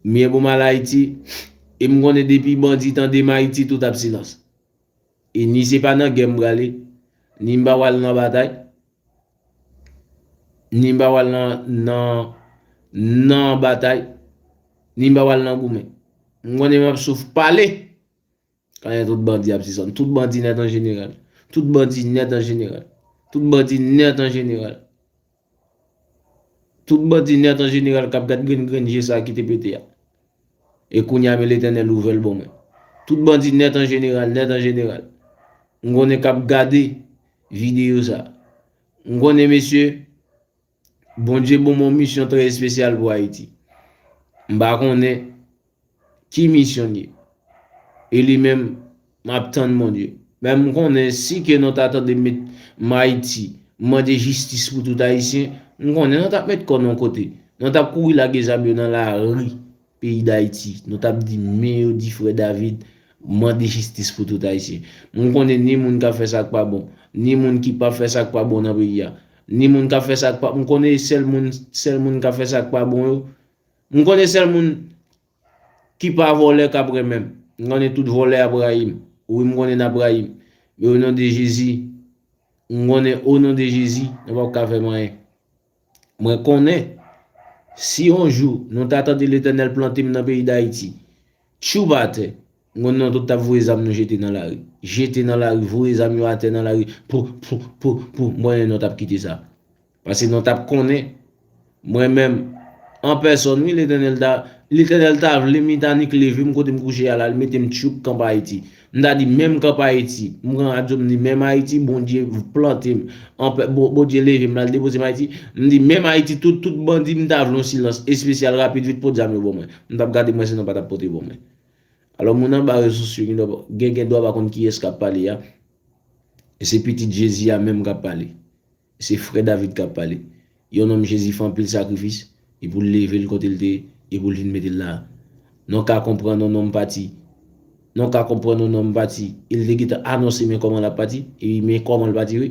M gen pou m al Ayiti. E m konnen depi bandi tande m Ayiti, tout ap silans. E ni se pa nan gè m prale, ni m pa pral nan batay, ni m pa pral nan, nan, nan batay, ni m pa pral nan goumen. M konnen m ap souf pale. Konnen tout bandi ap sisann. Tout bandi nèt an jeneral. Tout bandi nèt an jeneral. Tout bandi nèt an jeneral. Tout bandi nèt an jeneral k ap gad grenn grenn je sa ki te pete a. E kounye a, men Letènèl ouvè l ban mwen. Tout bandi nèt an jeneral, nèt an jeneral. M konnen k ap gade videyo sa. M konnen, mesye, Bondye ban mwen yon misyon trè espesyal pou Ayiti. M pa konnen ki misyon l ye. E li menm, m ap tann Bondye. Men m konnen si ke nou ta tande met m Ayiti, mande jistis pou tout Ayisyen, m konnen nou t ap met kò nou yon kote. Nou t ap kouri lage zam yo nan lari peyi Dayiti. Nou t ap di men yo di frè David, mande jistis pou tout Ayisyen. M konnen ni moun k ap fè sa k pa bon, ni moun ki p ap fè sa k pa bon nan peyi a. Ni moun k ap fè sa k pa, m konnen sèl moun, sèl moun k ap fè sa k pa bon yo. M konnen sèl moun ki pa vòlè k ap renmen m. M konnen tout vòlè ap rayi m. Wi, m konnen n ap rayi m. Men o non de Jezi, m konnen o non de Jezi, nou p ap ka fè m anyen. Mwen konnen, si yon jou nou ta tande Letènèl plante m nan peyi Dayiti, tchoup atè, m konnen nou tout t ap voye zam nou jete nan lari. Jete nan lari, voye zam yo atè nan lari. Pou, pou, pou, pou, m konnen nou t ap kite sa. Paske nou t ap konnen, mwen menm, an pèsòn, wi, Letènèl ta, Letènèl ta vle m, li ta nik leve m kote m kouche a la, li mete m tchoup kanpe Ayiti. M ta di menm kanpe Ayiti. M pran radyo, m di menm Ayiti, Bondye plante m. Anpè, Bon-, Bondye leve m, l al depoze m Ayiti. M di menm Ayiti, tout, tout bandi, m ta vle yon silans espesyal, rapid, vit, pot zam yo ban mwen. M t ap gade mwen, sinon pa t ap pote ban mwen. Alò, moun anba rezo sosyo gen dwa, gen, gen dwa pa konn kiyès k ap pale a. E se pitit Jezi a menm k ap pale. Se frè David k ap pale. Yon nonm Jezi fè anpil sakrifis, epi w leve l kote l te ye, epi w vin mete l la. Nou ka konprann yon nonm pati. Nou ka konprann yon nonm pati. E l te gentan anonse men kòman l ap pati, e men kòman l pati, wi.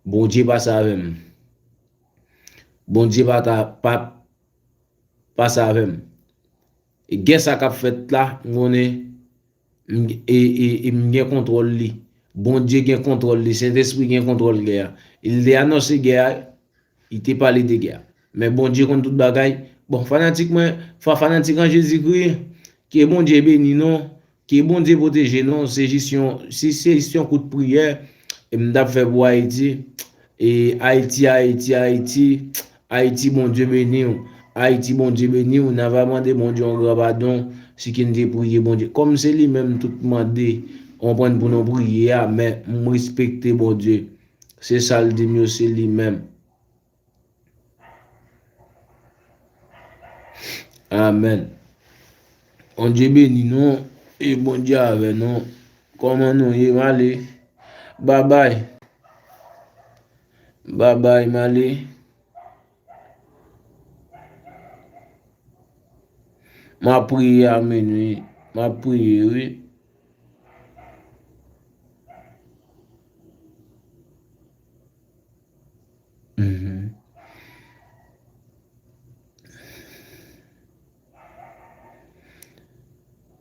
Bondye pase avè m. Bondye pa ta, pa, pase avè m. E gè sa k ap fèt la, m konnen, m, e, e, e m gen kontwòl li. Bondye gen kontwòl li, Sentespri gen kontwòl gè a. E li te anonse gè a, li te pale de gè a. Men Bondye konn tout bagay. Bon, fanatik mwen, fa-, fanatik an Jezikri, ke Bondye beni nou, ke Bondye pwoteje nou. Se jis yon, si se jis yon kout priyè, e m t ap fè pou Ayiti. E Ayiti, Ayiti, Ayiti, Ayiti, Bondye beni w. Ayiti, Bondye beni w. N a va mande Bondye yon gran padon, si ke n te priye Bondye. Kòm se li menm tout mande, w konprann, pou nou priye a, men m respekte Bondye. Se sa l di m yo, se li menm. Amèn. Bondye beni nou e Bondye avè nou. Kòman nou ye, m ale? Babay. Babay, m ale. M ap priye a minwi. M ap priye, wi. Mhm.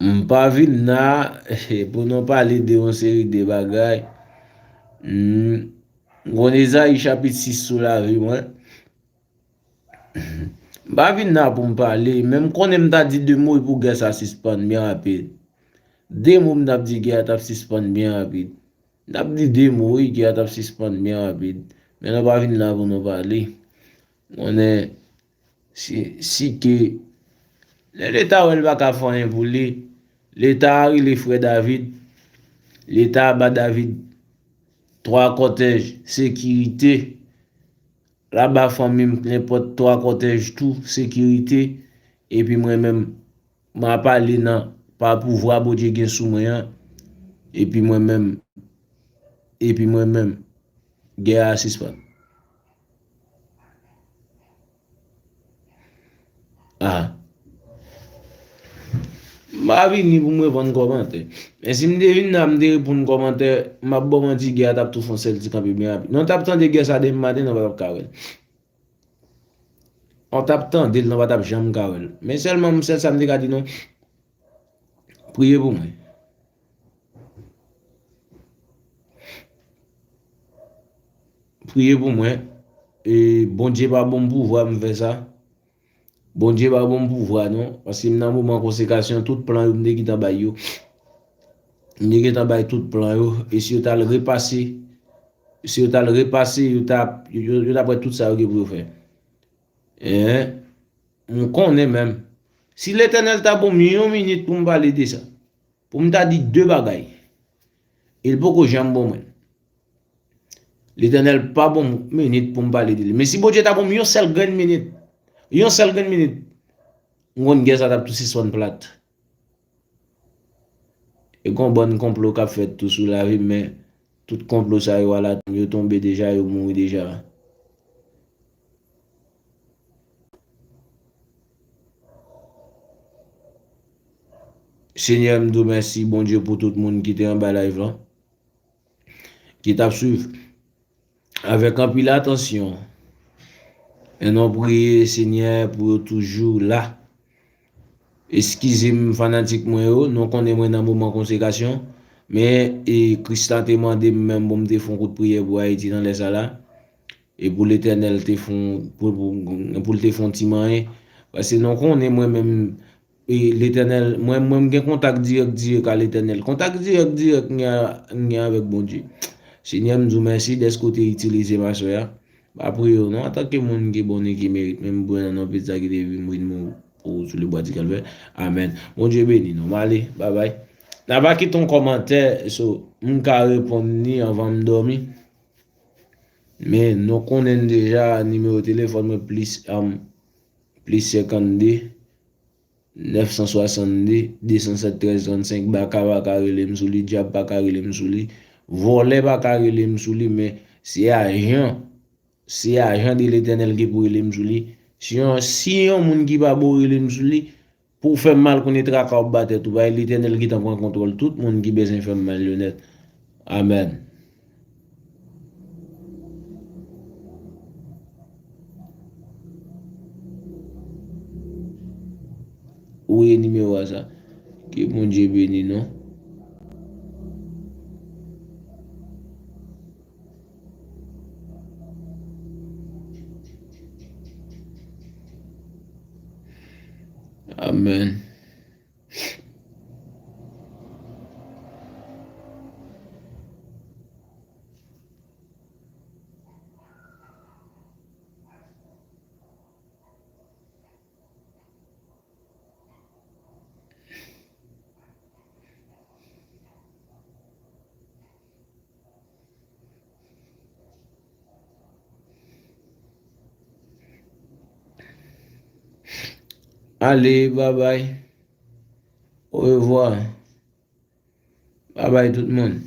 M pa vin la pou nou pale de yon seri de bagay. Hmm. M konn Ezayi chapit sis sou lavi mwen. M pa vin la pou m pale, men m konnen m ta di de mo pou gè sa sispann byen rapid. De mo m t ap di, gè a t ap sispann byen rapid. N ap di de mo, wi, gè a t ap sispann byen rapid. Men nou pa vin la pou nou pale. Konnen si, si ke lè Leta wè l pa ka fè anyen pou li, Leta a rele frè David, Leta a ba David twa kòtèj sekirite, l a ba fanmi m nenpòt twa kòtèj tou sekirite, epi mwen menm, m a pale nan pa pouvwa Bondye gen sou mwen an, epi mwen menm, epi mwen menm, gè a sispann. Ah. M pa vini pou m reponn kòmantè. Men si m te vin la, m te reponn kòmantè, m ap ba w manti, gè a t ap tou fè yon sèl ti kanpe byen rapid. Non, w t ap tande gè sa demen maten, non, w pa t ap ka wè l. Ou t ap tande l, non, w pa t ap janm ka wè l. Men sèlman, m sèl sa m te ka di nou, priye pou mwen. Priye pou mwen. E Bondye pa ban m pouvwa m fè sa. Bondye pa ban m pouvwa, non. Paske m nan moman konsekrasyon, tout plan yo, m te gentan bay yo. M te gentan bay tout plan yo. E si yo t al repase, si yo t al repase, yo t ap, yo, yo, yo t ap wè tout sa yo gen pou yo fè. Hein? M konnen menm. Si Letènèl ta ban m yon minit pou m pale de sa, pou m ta di de bagay, e l poko janm ban mwen l. Letènèl pa ban m minit pou m pale de li. Men si Bondye ta ban m yon sèl grenn minit, yon sèl grenn minit, m konn gè sa t ap tou sispann plat. E gon bann konplo k ap fèt tou sou lavi m, men tout konplo sa yo ala yo tonbe deja, yo mouri deja. Senyè, m di w mèsi, Bondye, pou tout moun ki te anba live lan, ki t ap swiv avèk anpil atansyon. E nou priye, Senyè, pou yo toujou la. Eskize m, fanatik mwen yo, nou konnen mwen nan moman konsekrasyon, men, e, Kris la te mande m menm pou m te fè yon kout priyè pou Ayiti nan lè sa la, e pou Letènèl te fè yon, pou, pou, pou l te fè yon ti manyen, paske nou konnen mwen menm, e, Letènèl, mwen, mwen, m gen kontak dirèk, dirèk a Letènèl. Kontak dirèk, dirèk m gen, m gen avèk Bondye. Senyè, m di w mèsi dèske w te itilize m aswè a. M pa priye w non, antanke moun ki bon e ki merit, men m priye nan non Pitit sa ki te vin mouri pou ou sou lebwa di Kalvè. Amèn. Bondye beni nou. M ale, babay. N a pa kite yon kòmantè, so, m ka reponn li anvan m dòmi. Men nou konnen deja nimewo telefòn mwen plis, um, plis senkannde, nèf san swasann de, de san sèt, trèz trannsenk, baka pa ka rele m sou li, dyab pa ka rele m sou li, vòlè pa ka rele m sou li, men se ajan, se ajan de Letènèl ki pou rele m sou li. Si yon, si yon moun ki pa bon rele m sou li, pou w fè m mal konnen traka w ap ba tèt ou, bay Letènèl gentan pran kontwòl tout moun ki bezwen fè m mal yo nèt. Amèn. Ou ye nimewo a sa. Ke Bondye beni nou. Amèn. Ale, babay. Orevwa. Babay tout moun.